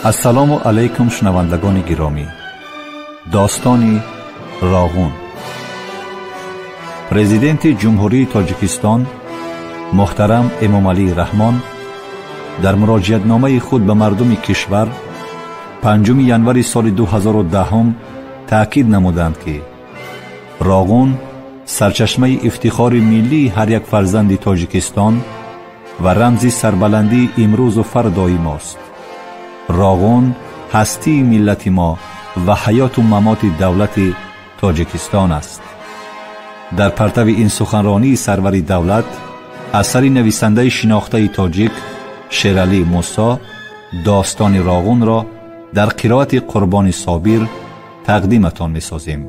Ассалому алайкум, шунавандагони гиромӣ. Достони Роғун. Президенти Ҷумҳурии Тоҷикистон муҳтарам Эмомалӣ Раҳмон дар муроҷиатномаи худ ба мардуми кишвар 5 январи соли 2010 таъкид намуданд, ки Роғун сарчашмаи ифтихори миллии ҳар як фарзанди Тоҷикистон ва рамзи сарбаландии имрӯзу фардои мост. Роғун ҳастии миллати мо ва ҳаёту мамоти давлати Тоҷикистон аст. Дар партави ин суханронии сарвари давлат асари нависандаи шинохтаи тоҷик Шералӣ Мусо достони Роғунро дар қироати Қурбони Собир тақдиматон месозем.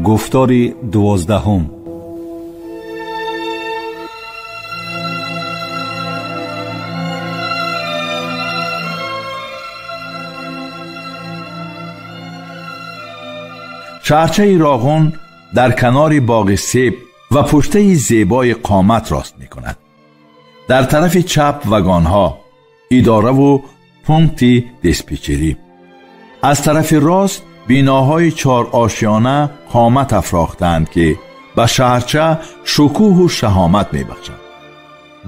Гуфтори 12. Шаҳрчаи Роғун дар канори боғи себ ва пуштаи зебои қомат рост мекунад. Дар тарафи чап вагонҳо, идораву пункти диспетчерӣ. Аз тарафи рост биноҳои чорошёна қомат афрохтаанд, ки ба шаҳрча шукӯҳу шаҳомат мебахшад.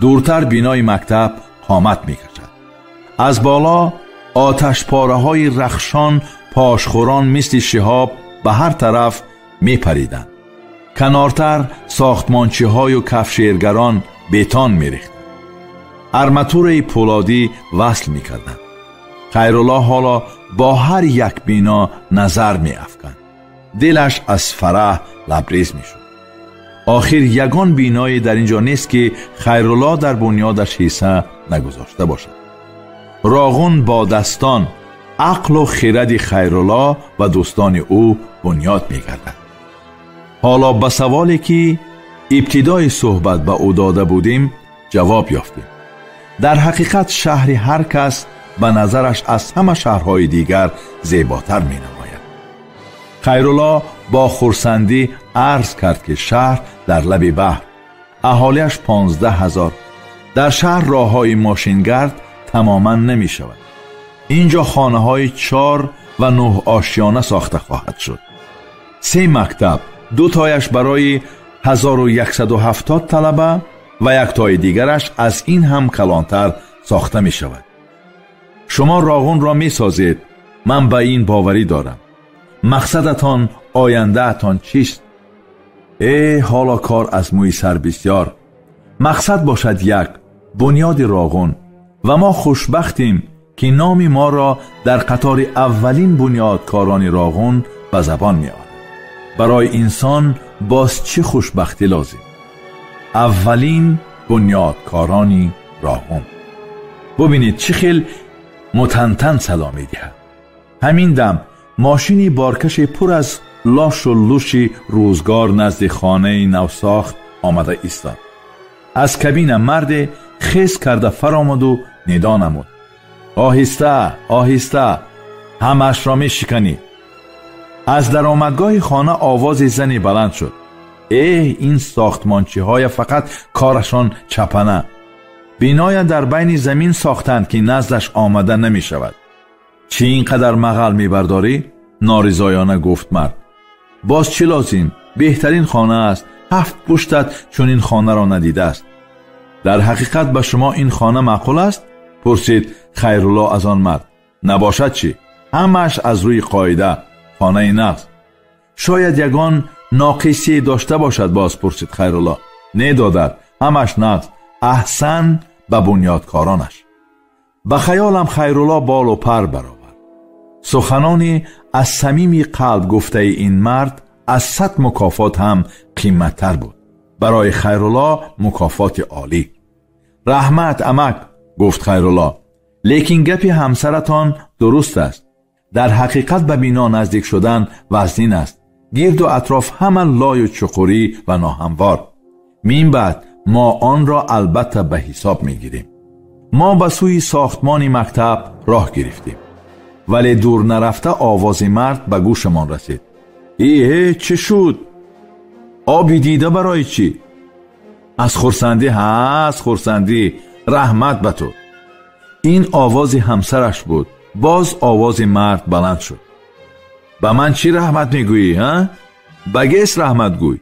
Дуртар бинои мактаб қомат мекашад. Аз боло оташпораҳои рахшон пошхӯрон мисли шиҳоб ба ҳар тараф мепариданд. Канортар сохтмончиҳою кафшергарон бетон мерехтанд, арматураи пӯлодӣ васл мекарданд. Хайрулло ҳоло бо ҳар як бино назар меафканд. Дилаш аз фараҳ лабрез мешуд. Охир ягон биное дар ин ҷо нест, ки Хайрулло дар бунёдаш ҳисса нагузошта бошад. Роғун бо дастон, ақлу хиради Хайрулло ва дӯстони ӯ бунёд мегардад. Ҳоло ба саволе, ки ибтидои суҳбат ба ӯ дода будем, ҷавоб ёфтем. Дар ҳақиқат шаҳри ҳар кас ба назараш аз ҳама шаҳрҳои дигар зеботар менамояд. Хайрулло бо хурсандӣ арз кард, ки шаҳр дар лаби баҳр, аҳолиаш 15,000. Дар шаҳр роҳҳои мошингард тамоман намешавад. Ин ҷо хонаҳои 4 ва 9 ошёна сохта хоҳад шуд. 3 мактаб, 2 тояш барои 1170 талаба ва як тои дигараш аз ин ҳам калонтар сохта мешавад. Шумо Роғунро месозед, ман ба ин боварӣ дорам. Мақсадатон, ояндаатон чист? Ҳоло кор аз мӯи сар бисёр. Мақсад бошад як, бунёди Роғун. Ва мо хушбахтем, ки номи моро дар қатори аввалин бунёдкорони Роғун ба забон меорад. Барои инсон боз чӣ хушбахтӣ лозим? Аввалин бунёдкорони Роғун. Бубинед, чӣ хел мутантан садо медиҳад. Ҳамин дам мошини боркаше пур аз лошу луши рӯзгор назди хонаи навсохт омада истод. Аз кабина марде хез карда фаромаду нидо намуд: оҳиста, оҳиста, ҳамаашро мешиканӣ. Аз даромадгоҳи хона овози зане баланд шуд: ин сохтмончиҳоя фақат корашон чапана. Биноя дар байни замин сохтанд, ки наздаш омада намешавад. Чӣ ин қадар мағал мебардорӣ? Норизоёна гуфт мард. Боз чӣ лозим? Беҳтарин хона аст. 7 пуштат чунин хонаро надидааст. Дар ҳақиқат ба шумо ин хона маъқул аст? Пурсид Хайрулло аз он мард. Набошад чӣ? Ҳамааш аз рӯи қоида, хонаи нағз. Шояд ягон ноқисие дошта бошад, боз пурсид Хайрулло. Не, додар, ҳамааш нағз. Аҳсан ба бунёдкоронаш. Ба хаёлам Хайрулло болу пар баровард. Суханони аз самими қалб гуфтаи ин мард аз 100 мукофот ҳам қиматтар буд. Барои Хайрулло мукофоти олӣ. Раҳмат, амак, гуфт Хайрулло, лекин гапи ҳамсаратон дуруст аст. Дар ҳақиқат ба бино наздик шудан вазнин аст. Гирду атроф ҳама лою чуқурӣ ва ноҳамвор. Мин баъд мо онро албатта ба ҳисоб мегирем. Мо ба сӯи сохтмони мактаб роҳ гирифтем. Вале дур нарафта овози мард ба гӯшамон расид: чӣ шуд? Оби дида барои чӣ? Аз хурсандӣ, ҳа, аз хурсандӣ. Раҳмат ба ту. Ин овози ҳамсараш буд. Боз овози мард баланд шуд. Ба ман чӣ раҳмат мегӯӣ, ҳа? Ба ГЭС раҳмат гӯй.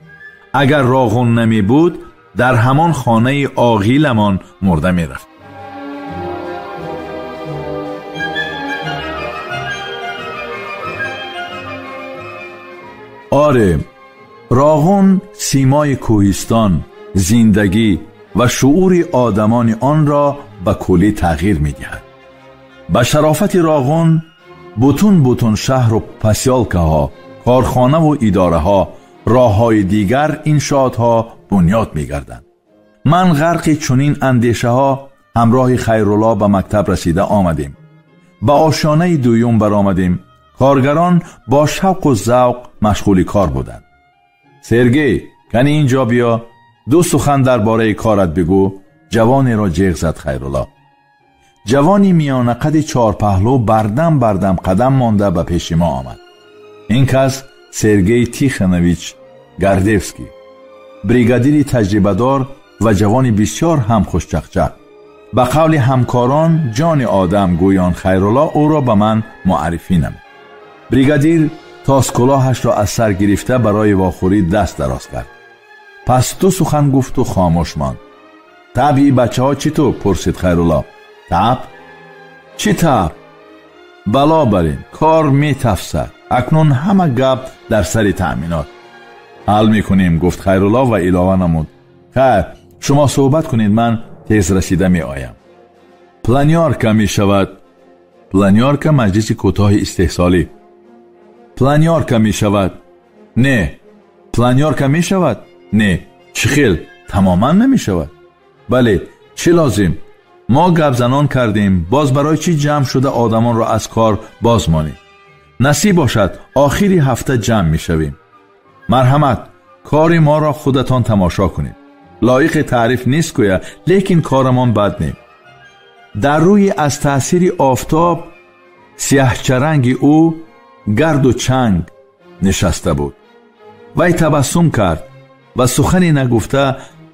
Агар Роғун намебуд, дар ҳамон хонаи оғиламон мурда мерафт. Оре, Роғун симои кӯҳистон, зиндагӣ ва шуури одамони онро ба куллӣ тағйир медиҳад. Ба шарофати Роғун бутун бутун шаҳру посёлкаҳо, корхонаву идораҳо, роҳҳои дигар иншоотҳо бунёд мегарданд. Ман ғарқи чунин андешаҳо ҳамроҳи Хайрулло ба мактаб расида омадем. Ба ошёнаи дуюм баромадем. Коргарон бо шавқу завқ машғули кор буданд. Сергей, кани инҷо биё, ду сухан дар бораи корат бигӯ, ҷавонеро ҷеғ зад Хайрулло. Ҷавони миёнақади чорпаҳлӯ бардам бардам қадам монда ба пеши мо омад. Ин кас Сергей Тихонович Гардевский, бригадири таҷрибадор ва ҷавони бисёр ҳам хушчақчақ. Ба қавли ҳамкорон ҷони одам гӯён Хайрулло ӯро ба ман муаррифӣ намуд. Бригадир тоскулоҳашро аз сар гирифта барои вохӯрӣ даст дароз кард. Пас ду сухан гуфту хомӯш монд. Табъи бачаҳо чӣ ту? Пурсид Хайрулло. Таб? Чӣ таб? Бало бар ин кор метафсад. Акнун ҳама гап дар сари таъминот. Ҳал мекунем, гуфт Хайрулло ва илова намуд. Хайр, шумо суҳбат кунед, ман тез расида меоям. Планёрка мешавад. Планёрка маҷлиси кӯтоҳи истеҳсолӣ. Планёрка мешавад. Не. Планёрка мешавад? Не. Чӣ хел? Тамоман намешавад. Бале, чӣ лозим? Мо гапзанон кардем, боз барои чӣ ҷамъ шуда одамонро аз кор боз монем? Насиб бошад, охири ҳафта ҷамъ мешавем. Марҳамат, кори моро худатон тамошо кунед. Лоиқи таъриф нест гӯя, лекин корамон бад не. Дар рӯи аз таъсири офтоб сиёҳчаранги ӯ гарду чанг нишаста буд. Вай табассум кард ва сухане нагуфта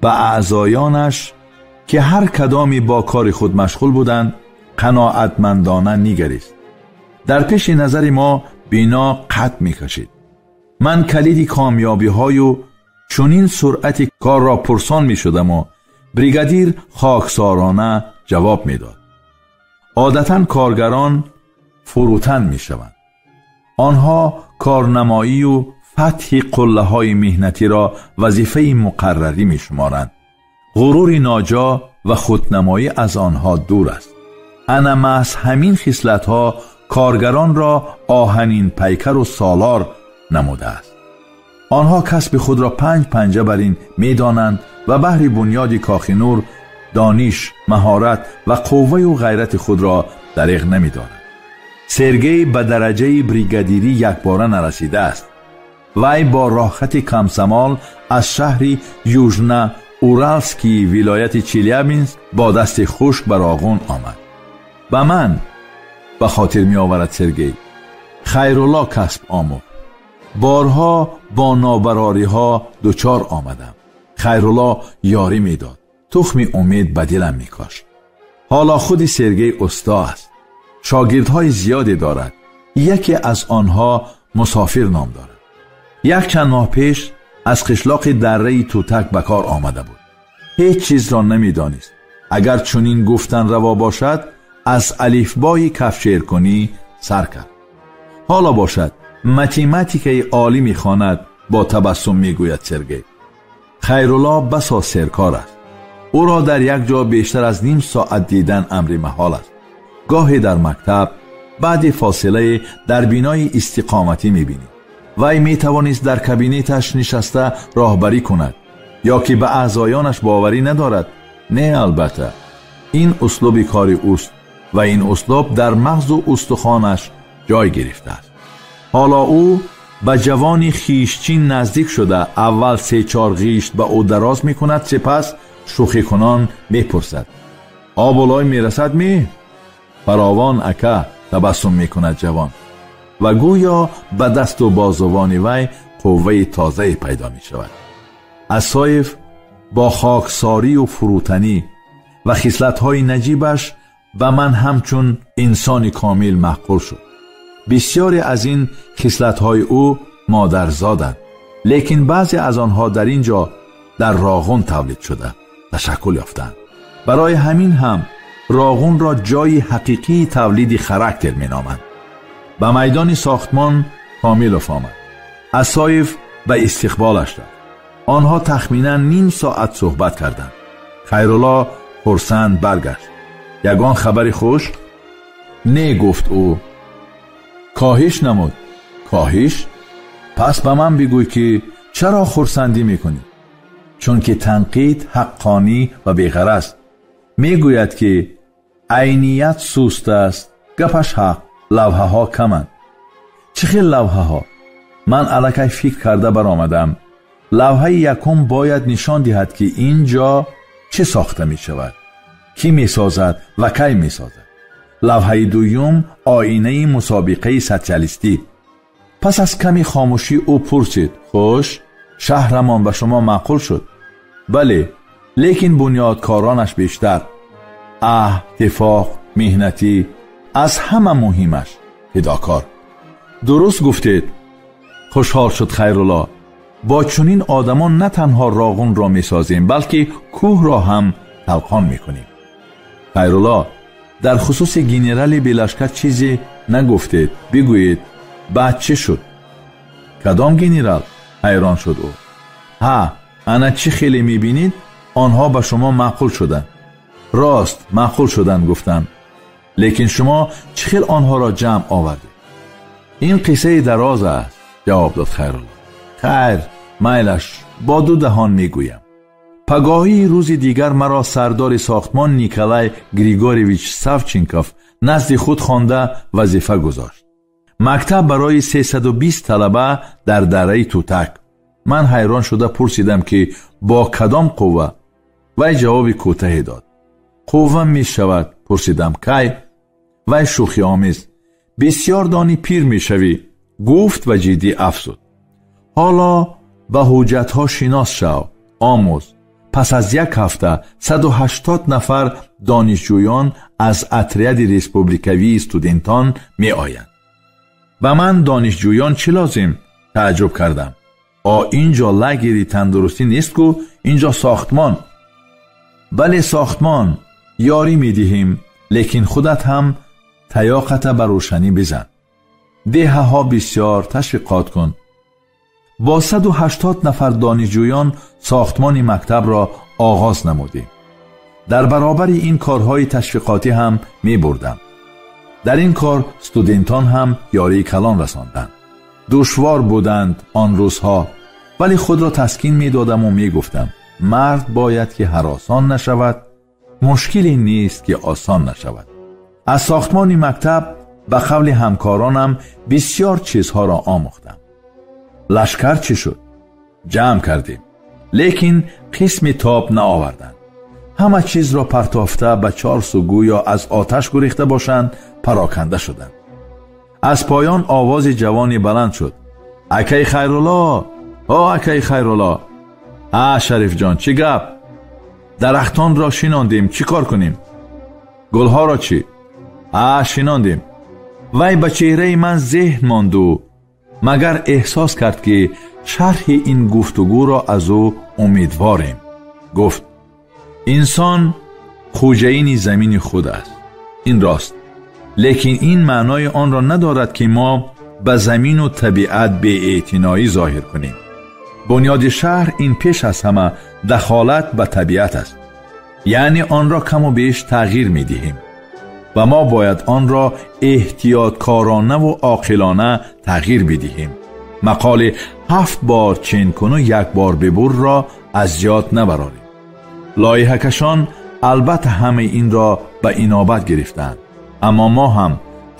ба аъзоёнаш, ки ҳар кадоме бо кори худ машғул буданд, қаноатмандона нигарист. Дар пеши назари мо бино қад мекашид. Ман калиди комёбиҳою чунин суръати корро пурсон мешудаму бригадир хоксорона ҷавоб медод. Одатан коргарон фурӯтан мешаванд. Онҳо корнамоию фатҳи қуллаҳои меҳнатиро вазифаи муқаррарӣ мешуморанд. Ғурури ноҷо ва худнамоӣ аз онҳо дур аст. Ана маҳз ҳамин хислатҳо коргаронро оҳанин пайкару солор намудааст. Онҳо касби худро панҷ панҷа бар ин медонанд ва баҳри бунёди кохи нур дониш, маҳорат ва қувваю ғайрати худро дариғ намедоранд. Сергей ба дараҷаи бригадирӣ якбора нарасидааст. Вай бо роҳхати камсамол аз шаҳри Южна Уралский вилояти Челябинск бо дасти хушк ба Роғун омад. Ба ман, ба хотир меоварад Сергей, Хайрулло касб омӯхт. Борҳо бо нобарориҳо дучор омадам. Хайрулло ёрӣ медод. Тухми умед ба дилам мекошт. Ҳоло худи Сергей усто аст. Шогирдҳои зиёде дорад. Яке аз онҳо Мусофир ном дорад. Як чанд моҳ пеш аз қишлоқи дарраи Тутак ба кор омада буд. Ҳеҷ чизро намедонист. Агар чунин гуфтан раво бошад, аз алифбои кафшеркунӣ сар кард. Ҳоло бошад, математикаи олӣ мехонад, бо табассум мегӯяд Сергей. Хайрулло басо серкор аст. Ӯро дар як ҷо бештар аз ним соат дидан амри маҳол аст. Гоҳе дар мактаб, баъди фосилае дар бинои истиқоматӣ мебинед. Вай метавонист дар кабинеташ нишаста роҳбарӣ кунад ё ки ба аъзоёнаш боварӣ надорад. Не, албатта, ин услуби кори ӯст ва ин услуб дар мағзу устухонаш ҷой гирифтааст. Ҳоло ӯ ба ҷавони хишчин наздик шуда, аввал се-чор ғишт ба ӯ дароз мекунад, сипас шӯхикунон мепурсад: обу лой мерасад ми? Фаровон ака, табассум мекунад ҷавон ва гӯё ба дасту бозувони вай қувваи тозае пайдо мешавад. Асоев бо хоксорию фурӯтанӣ ва хислатҳои наҷибаш Ба ман ҳамчун инсони комил маъқул шуд. Бисёре аз ин хислатҳои ӯ модарзоданд, лекин баъзе аз онҳо дар ин ҷо дар Роғун тавлид шуда ташаккул ёфтанд. Барои ҳамин ҳам Роғунро ҷои ҳақиқии тавлиди характер меноманд. Ба майдони сохтмон Комилов омад. Асоев ба истиқболаш рафт. Онҳо тахминан ним соат суҳбат карданд. Хайрулло хурсанд баргашт. Ягон хабари хуш? Не, гуфт ӯ. Коҳиш намуд. Коҳиш? Пас ба ман бигӯй, ки чаро хурсандӣ мекунӣ? Чунки танқид ҳаққонӣ ва беғараз. Мегӯяд, ки айният суст аст, гапаш ҳақ, лавҳаҳо каманд. Чӣ хел лавҳаҳо? Ман аллакай фикр карда баромадам. Лавҳаи якум бояд нишон диҳад, ки ин ҷо чӣ сохта мешавад, кӣ месозад ва кай месозад. Лавҳаи дуюм оинаи мусобиқаи социалистӣ. Пас аз ками хомӯшӣ ӯ пурсид: хуш, шаҳрамон ба шумо маъқул шуд? Бале, лекин бунёдкоронаш бештар. Аҳд, тифоқ, меҳнатӣ, аз ҳама муҳимаш фидокор. Дуруст гуфтед, хушҳол шуд Хайрулло. Бо чунин одамон на танҳо Роғунро месозем, балки кӯҳро ҳам талқон мекунем. Хайрулло, дар хусуси генерали белашкар чизе нагуфтед. Бигӯед, баъд чӣ шуд? Кадом генерал? Ҳайрон шуд ӯ. Ҳа, ана чӣ хеле мебинед, онҳо ба шумо маъқул шуданд. Рост, маъқул шуданд, гуфтам. Лекин шумо чӣ хел онҳоро ҷамъ овардед? Ин қиссаи дароз аст, ҷавоб дод Хайрулло. Хайр, майлаш, бо ду даҳон мегӯям. Пагоҳии рӯзи дигар маро сардори сохтмон Николай Григорьевич Савченков назди худ хонда вазифа гузошт. Мактаб барои 320 талаба дар дараи Тутак. Ман ҳайрон шуда пурсидам, ки бо кадом қувва? Вай ҷавоби кӯтаҳе дод. Қувва мешавад. Пурсидам, кай? Вай шӯхиомез: бисёр донӣ пир мешавӣ, гуфт ва ҷиддӣ афзуд: ҳоло ба ҳуҷҷатҳо шинос шав, омӯз. Пас аз як ҳафта 180 нафар донишҷӯён аз отряди республикавии студентон меоянд. Ба ман донишҷӯён чӣ лозим? Тааҷҷуб кардам. О, ин ҷо лагери тандурустӣ нест ку, ин ҷо сохтмон. Бале, сохтмон, ёрӣ медиҳем, лекин худат ҳам таёқата ба рӯшанӣ бизан. Деҳаҳо бисёр ташвиқот кун. Бо 180 нафар донишҷӯён сохтмони мактабро оғоз намудем. Дар баробари ин корҳои ташвиқотӣ ҳам мебурдам. Дар ин кор студентон ҳам ёрии калон расонданд. Душвор буданд он рӯзҳо, вале худро таскин медодаму мегуфтам: мард бояд ки ҳаросон нашавад, мушкиле нест ки осон нашавад. Аз сохтмони мактаб ба қавли ҳамкоронам бисёр чизҳоро омӯхтам. Лашкар чӣ шуд? Ҷамъ кардем, лекин қисми тоб наоварданд. Ҳама чизро партофта ба чор су гӯё аз оташ гурехта бошанд, пароканда шуданд. Аз поён овози ҷавоне баланд шуд: акай Хайрулло, о акай Хайрулло! А, Шарифҷон, чӣ гап? Дарахтонро шинондем, чӣ кор кунем? Гулҳоро чӣ? А, шинондем. Вай ба чеҳраи ман зеҳн монду магар эҳсос кард, ки шарҳи ин гуфтугӯро аз ӯ умедворем. Гуфт: инсон хуҷаини замини худ аст. Ин рост, лекин ин маънои онро надорад, ки мо ба замину табиат беэътиноӣ зоҳир кунем. Бунёди шаҳр ин пеш аз ҳама дахолат ба табиат аст, яъне онро каму беш тағйир медиҳем ва мо бояд онро эҳтиёткоронаву оқилона тағйир бидиҳем. Мақоли 7 бор чен куну 1 бор бибурро аз ёд набарорем. Лоиҳакашон албатта ҳамаи инро ба инобат гирифтанд, аммо мо ҳам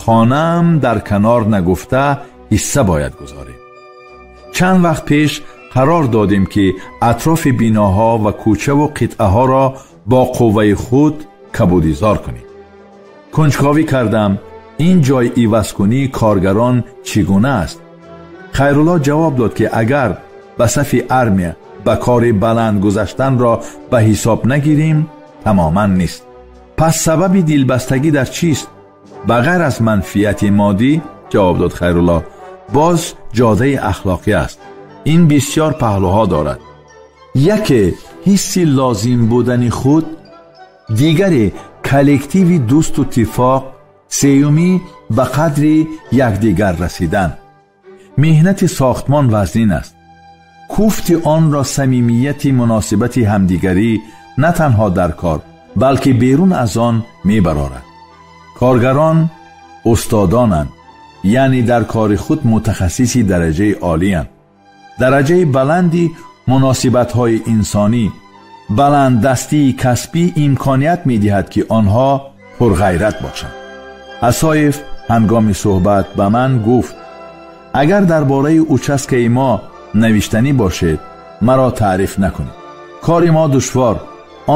хонаам дар канор нагуфта ҳисса бояд гузорем. Чанд вақт пеш қарор додем, ки атрофи биноҳо ва кӯчаву қитъаҳоро бо қувваи худ кабудизор кунем. Кунҷковӣ кардам, ин ҷой ивазкунии коргарон чӣ гуна аст? Хайрулло ҷавоб дод, ки агар ба сафи армия ба кори баланд гузаштанро ба ҳисоб нагирем, тамоман нест. Пас сабаби дилбастагӣ дар чист? Ба ғайр аз манфиати моддӣ, ҷавоб дод Хайрулло, боз ҷодаи ахлоқӣ аст. Ин бисёр паҳлӯҳо дорад. Яке ҳисси лозим будани худ, дигаре коллективи дӯсту тифоқ, сеюмӣ ба қадри якдигар расидан. Меҳнати сохтмон вазнин аст. Куфти онро самимияти муносибати ҳамдигарӣ на танҳо дар кор, балки берун аз он мебарорад. Коргарон устодонанд, яъне дар кори худ мутахассиси дараҷаи олиянд. Дараҷаи баланди муносибатҳои инсонӣ, баланддастии касбӣ имконият медиҳад, ки онҳо пурғайрат бошанд. Асоев ҳангоми суҳбат ба ман гуфт: агар дар бораи участкаи мо навиштанӣ бошед, маро таъриф накунед. Кори мо душвор,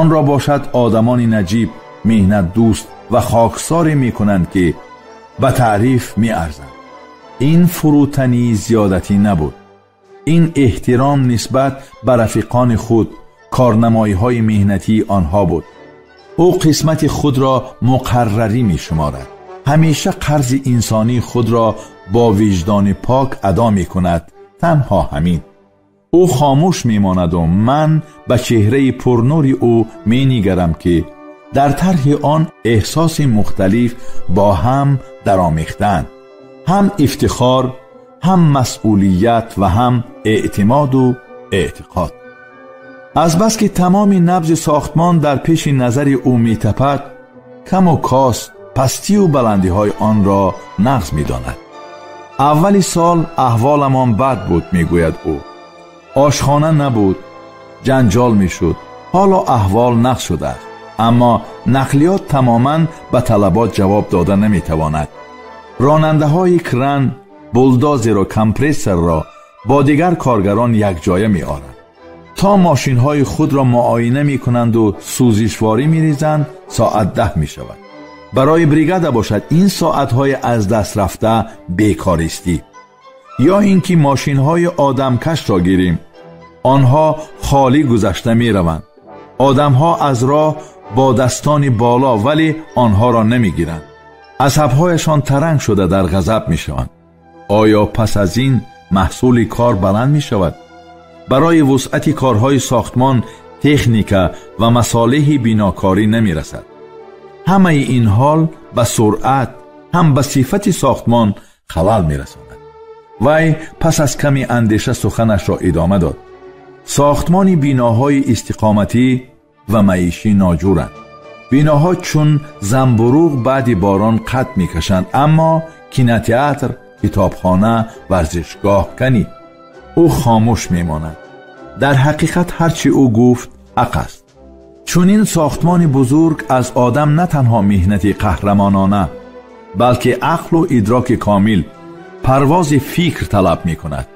онро бошад одамони наҷиб, меҳнатдӯст ва хоксоре мекунанд, ки ба таъриф меарзанд. Ин фурӯтании зиёдатӣ набуд. Ин эҳтиром нисбат ба рафиқони худ, корнамоиҳои меҳнатии онҳо буд. Ӯ қисмати худро муқаррарӣ мешуморад. Ҳамеша қарзи инсонии худро бо виҷдони пок адо мекунад. Танҳо ҳамин. Ӯ хомӯш мемонаду ман ба чеҳраи пурнури ӯ менигарам, ки дар тарҳи он эҳсоси мухталиф бо ҳам даромехтаанд: ҳам ифтихор, ҳам масъулият ва ҳам эътимоду эътиқод. Азбаски тамоми набзи сохтмон дар пеши назари ӯ метапад, каму кост пастию баландиҳои онро нағз медонад. Аввали сол аҳволамон бад буд, мегӯяд ӯ. Ошхона набуд, ҷанҷол мешуд. Ҳоло аҳвол нағз шудааст, аммо нақлиёт тамоман ба талабот ҷавоб дода наметавонад. Ронандаҳои кран, булдозеру компрессорро бо дигар коргарон якҷоя меоранд. То мошинҳои худро муоина мекунанду сӯзишворӣ мерезанд, соат 10 мешавад. Барои бригада бошад ин соатҳои аз даст рафта бекористӣ. Ё ин ки мошинҳои одамкашро гирем, онҳо холӣ гузашта мераванд. Одамҳо аз роҳ бо дастони боло, вале онҳоро намегиранд. Асабҳояшон таранг шуда дар ғазаб мешаванд. Оё пас аз ин маҳсули кор баланд мешавад? Барои вусъати корҳои сохтмон техника ва масолеҳи бинокорӣ намерасад. Ҳамаи ин ҳол ба суръат, ҳам ба сифати сохтмон халал мерасонад. Вай пас аз ками андеша суханашро идома дод. Сохтмони биноҳои истиқоматӣ ва маишӣ ноҷуранд. Биноҳо чун замбуруғ баъди борон қад мекашанд, аммо кинотеатр, китобхона, варзишгоҳ канӣ. Ӯ хомӯш мемонад. Дар ҳақиқат ҳар чӣ ӯ гуфт ҳақ аст. Чунин сохтмони бузург аз одам на танҳо меҳнати қаҳрамонона, балки ақлу идроки комил, парвози фикр талаб мекунад.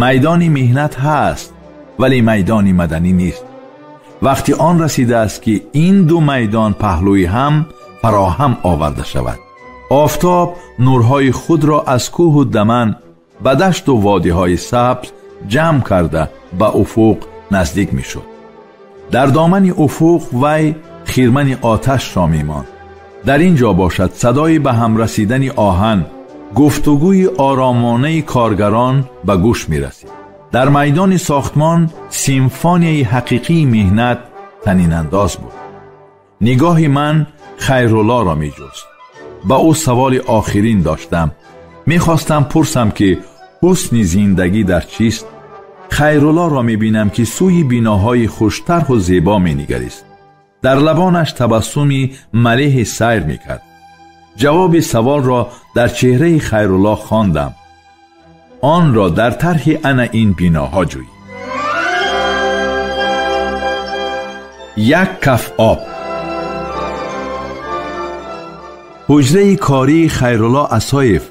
Майдони меҳнат ҳаст, вале майдони маданӣ нест. Вақти он расидааст, ки ин ду майдон паҳлӯи ҳам фароҳам оварда шавад. Офтоб нурҳои худро аз кӯҳу даман ба дашту водиҳои сабз ҷамъ карда ба уфуқ наздик мешуд. Дар домани уфуқ вай хирмани оташро мемонд. Дар ин ҷо бошад садои ба ҳам расидани оҳан, гуфтугӯи оромонаи коргарон ба гӯш мерасид. Дар майдони сохтмон симфонияи ҳақиқии меҳнат танинандоз буд. Нигоҳи ман Хайруллоро меҷуст. Ба ӯ саволи охирин доштам. Мехостам пурсам, ки ҳусни зиндагӣ дар чист? Хайруллоро мебинам, ки сӯи биноҳои хуштарҳу зебо менигарист. Дар лабонаш табассуми малеҳи сайр мекард. Ҷавоби саволро дар чеҳраи Хайрулло хондам. Онро дар тарҳи ана ин биноҳо ҷӯй. Як каф об. Ҳуҷраи кории Хайрулло Асоев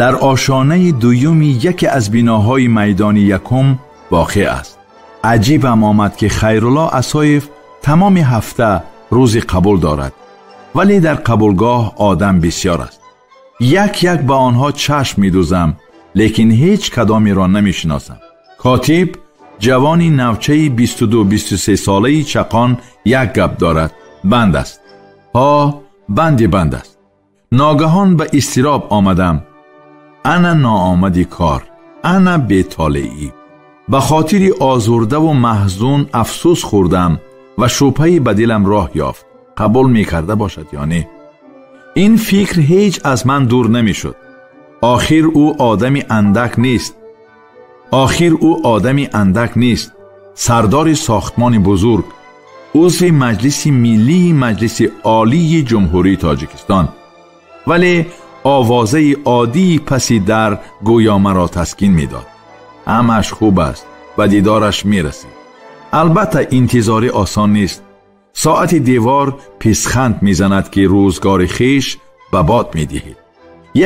дар ошонаи дуюми яке аз биноҳои майдони якум воқеъ аст. Аҷибам омад, ки Хайрулло Асоев тамоми ҳафта рӯзи қабул дорад, вале дар қабулгоҳ одам бисёр аст. Як-як ба онҳо чашм медӯзам, лекин ҳеҷ кадомеро намешиносам. Котиб ҷавони навчаи 22-23 солаи чақон як гап дорад, банд аст. Ҳо, банди банд аст. Ногаҳон ба изтироб омадам. Ана ноомади кор, ана бетолеӣ. Ба хотири озурдаву маҳзун афсӯс хӯрдам ва шубҳае ба дилам роҳ ёфт. Қабул мекарда бошад ё не? Ин фикр ҳеҷ аз ман дур намешуд. Охир ӯ одами андак нест. Охир ӯ одами андак нест. Сардори сохтмони бузург, узви Маҷлиси Миллии Маҷлиси Олии Ҷумҳурии Тоҷикистон. Вале овозаи оддии паси дар гӯё маро таскин медод. Ҳамааш хуб аст, ба дидораш мерасид. Албатта интизорӣ осон нест. Соати девор писханд мезанад, ки рӯзгори хеш ба бод медиҳед.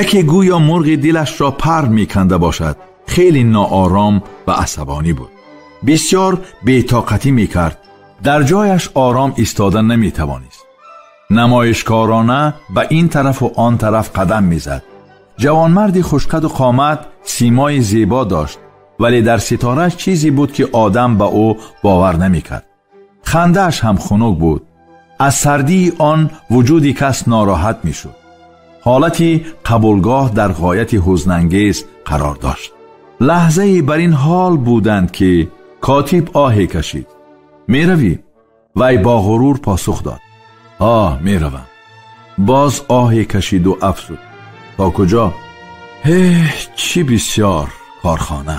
Яке гӯё мурғи дилашро пар меканда бошад. Хеле ноором ва асабонӣ буд. Бисёр бетоқатӣ мекард. Дар ҷояш ором истода наметавонист. Намоишкорона ба ин тарафу он тараф қадам мезад. Ҷавонмарди хушқаду қомат симои зебо дошт, вале дар ситорааш чизе буд, ки одам ба ӯ бовар намекард. Хандааш ҳам хунук буд. Аз сардии он вуҷуди кас нороҳат мешуд. Ҳолати қабулгоҳ дар ғояти ҳузнангез қарор дошт. Лаҳзае бар ин ҳол буданд, ки котиб оҳе кашид. Меравӣ? Вай бо ғурур посух дод: Оҳ, меравам. Боз оҳе кашиду афзуд: То куҷо? Ҳеҳ, чӣ бисёр корхона.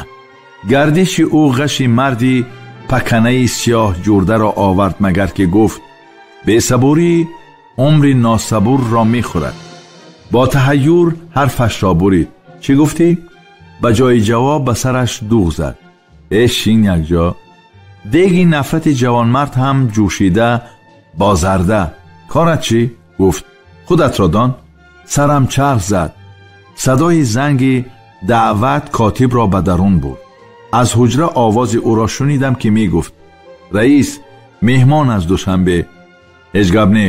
Гардиши ӯ ғаши марди паканаи сиёҳ ҷурдаро овард, магар ки гуфт: бесабурӣ умри носабурро мехӯрад. Бо таҳайюр ҳарфашро бурид. Чӣ гуфтӣ? Ба ҷои ҷавоб ба сараш дуғ зад. Э, шин якҷо. Деги нафрати ҷавонмард ҳам ҷӯшида бозарда. Корат чӣ? Гуфт: Худатро дон. Сарам чарх зад. Садои занги даъват котибро ба дарун бурд. Аз ҳуҷра овози ӯро шунидам, ки мегуфт: Раис, меҳмон аз Душанбе. Ҳеҷ гап не,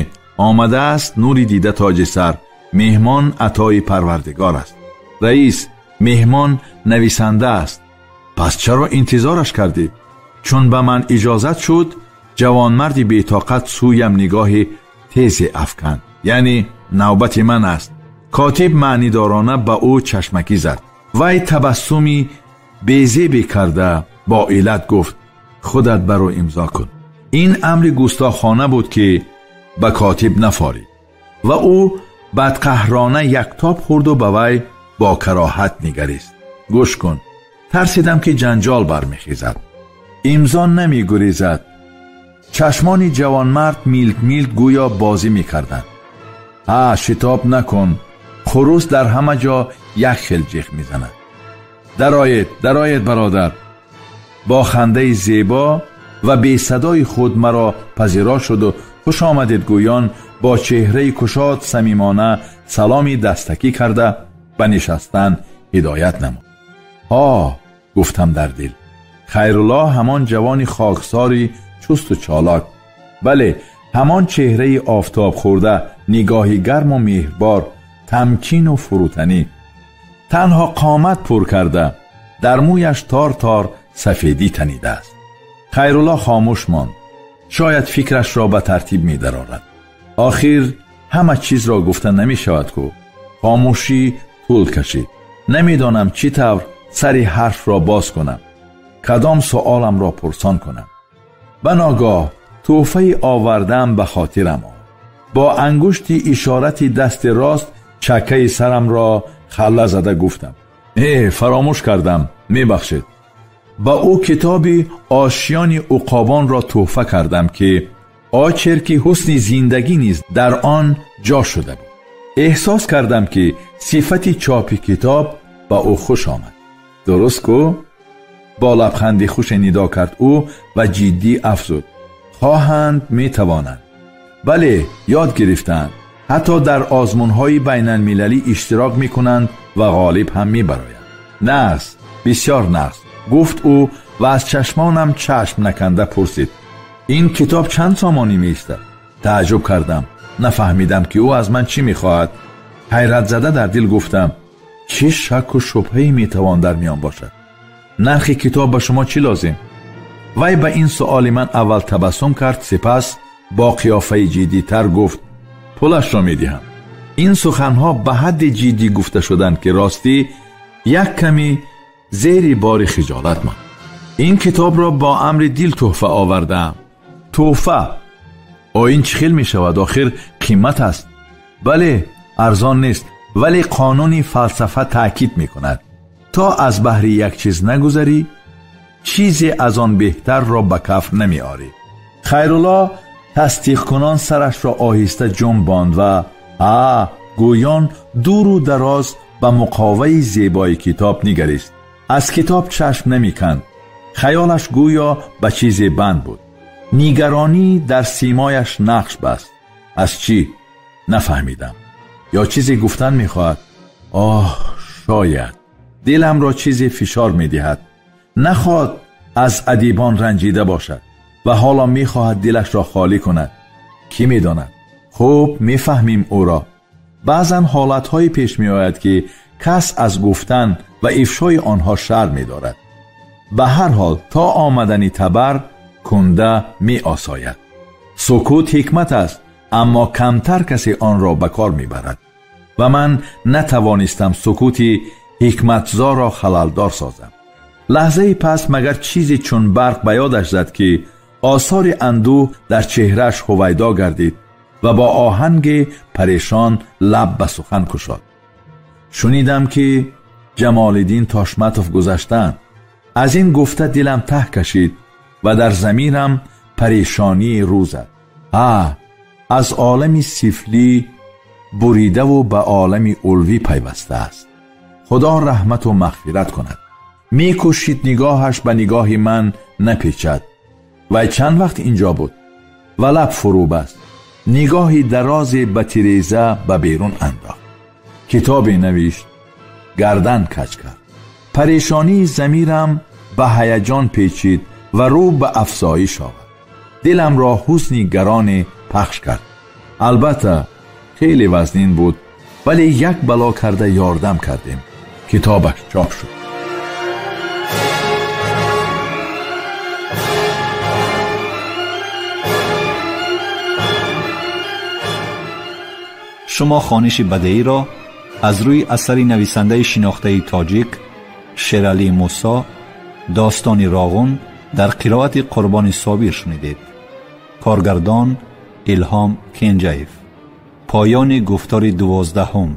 омадааст нури дида тоҷи сар. Меҳмон атои Парвардигор аст. Раис, меҳмон нависанда аст. Пас чаро интизораш кардӣ? Чун ба ман иҷозат шуд, ҷавонмарди бетоқат сӯям нигоҳи тезе афканд. Яъне навбати ман аст. Котиб маънидорона ба ӯ чашмакӣ зад. Вай табассуми безебе карда бо иллат гуфт: Худат баро имзо кун. Ин амри густохона буд, ки ба котиб нафорид ва ӯ бадқаҳрона яктоб хӯрду ба вай бо кароҳат нигарист. Гӯш кун, тарсидам, ки ҷанҷол бармехезад. Имзо намегурезад. Чашмони ҷавонмард милт милт гӯё бозӣ мекарданд. Ҳа, шитоб накун, хурӯс дар ҳама ҷо як хел ҷеғ мезанад. Дароед, дароед, бародар. Бо хандаи зебо ва бесадои худ маро пазиро шуду хуш омадед гӯён бо чеҳраи кушод самимона саломи дастакӣ карда ба нишастан ҳидоят намуд. Ҳо, гуфтам дар дил, Хайруллоҳ ҳамон ҷавони хоксори чусту чолок. Бале, ҳамон чеҳраи офтоб хӯрда, нигоҳи гарму меҳрбор, тамкину фурӯтанӣ. Танҳо қомат пур карда, дар мӯяш тор-тор сафедӣ танидааст. Хайруллоҳ хомӯш монд. Шояд фикрашро ба тартиб медарорад. Охир ҳама чизро гуфта намешавад ку. Хомӯшӣ тӯл кашид. Намедонам чӣ тавр сари ҳарфро боз кунам, кадом суоламро пурсон кунам. Ба ногоҳ тӯҳфаи овардаам ба хотирам омад. Бо ангушти ишорати дасти рост чаккаи сарамро халла зада гуфтам: Э, фаромӯш кардам, мебахшед. Ба ӯ китоби Ошиёни уқобонро тӯҳфа кардам, ки очерки ҳусни зиндагӣ низ дар он ҷо шуда буд. Эҳсос кардам, ки сифати чопи китоб ба ӯ хуш омад. Дуруст ку? Бо лабханди хуше нидо кард ӯ ва ҷиддӣ афзуд: Хоҳанд, метавонанд. Бале, ёд гирифтаанд. Ҳатто дар озмунҳои байналмилалӣ иштирок мекунанд ва ғолиб ҳам мебароянд. Нағз, бисёр нағз, гуфт ӯ ва аз чашмонам чашм наканда пурсид: Ин китоб чанд сомонӣ меистад? Тааҷҷуб кардам. Нафаҳмидам, ки ӯ аз ман чӣ мехоҳад. Ҳайратзада дар дил гуфтам: Чӣ шакку шубҳае метавон дар миён бошад? Нархи китоб ба шумо чӣ лозим? Вай ба ин суоли ман аввал табассум кард, сипас бо қиёфаи ҷиддитар гуфт: Пулашро медиҳам. Ин суханҳо ба ҳадди ҷиддӣ гуфта шуданд, ки ростӣ як ками зери бори хиҷолат монд. Ин китобро бо амри дил тӯҳфа овардаам. Тӯҳфа? О, ин чӣ хел мешавад? Охир қимат аст. Бале, арзон нест, вале қонуни фалсафа таъкид мекунад: то аз баҳри як чиз нагузарӣ, чизе аз он беҳтарро ба каф намеорӣ. Хайрулло тасдиқкунон сарашро оҳиста ҷунбонд ва гӯён дуру дароз ба муқоваи зебои китоб нигарист. Аз китоб чашм намеканд. Хаёлаш гӯё ба чизе банд буд. Нигаронӣ дар симояш нақш баст. Аз чӣ? Нафаҳмидам. Ё чизе гуфтан мехоҳад? Оҳ, шояд. Диламро чизе фишор медиҳад. Нахоҳад аз адибон ранҷида бошад ва ҳоло мехоҳад дилашро холӣ кунад. Кӣ медонад? Хуб мефаҳмим ӯро. Баъзан ҳолатҳое пеш меояд, ки кас аз гуфтан ва ифшои онҳо шарм медорад. Ба ҳар ҳол то омадани табар кунда меосояд. Сукут ҳикмат аст, аммо камтар касе онро ба кор мебарад ва ман натавонистам сукути ҳикматзоро халалдор созам. Лаҳзаи пас магар чизе чун барқ ба ёдаш зад, ки осори андӯҳ дар чеҳрааш ҳувайдо гардид ва бо оҳанги парешон лаб ба сухан кушод. Шунидам, ки Ҷамолиддин Тошматов гузаштанд. Аз ин гуфта дилам таҳ кашид ва дар замирам парешонии рӯ зад. Аз олами сифлӣ буридаву ба олами улвӣ пайваста аст. Худо раҳмату мағфират кунад. Мекӯшид нигоҳаш ба нигоҳи ман напечад. Вай чанд вақт инҷо буд ва лаб фурӯ баст. Нигоҳи дарозе ба тиреза ба берун андохт. Китобе навишт, гардан каҷ кард. Парешонии замирам ба ҳаяҷон печид ва рӯ ба афзоиш овард. Диламро ҳусни гароне пахш кард. Албатта хеле вазнин буд, вале як бало карда ёрдам кардем. Китобаш чоп шуд. Шумо хониши бадеиро аз рӯи асари нависандаи шинохтаи тоҷик Шералӣ Мусо «Достони Роғун» дар қироати Қурбони Собир шунидед. Коргардон Илҳом Кенҷаев. Поёни гуфтори 12.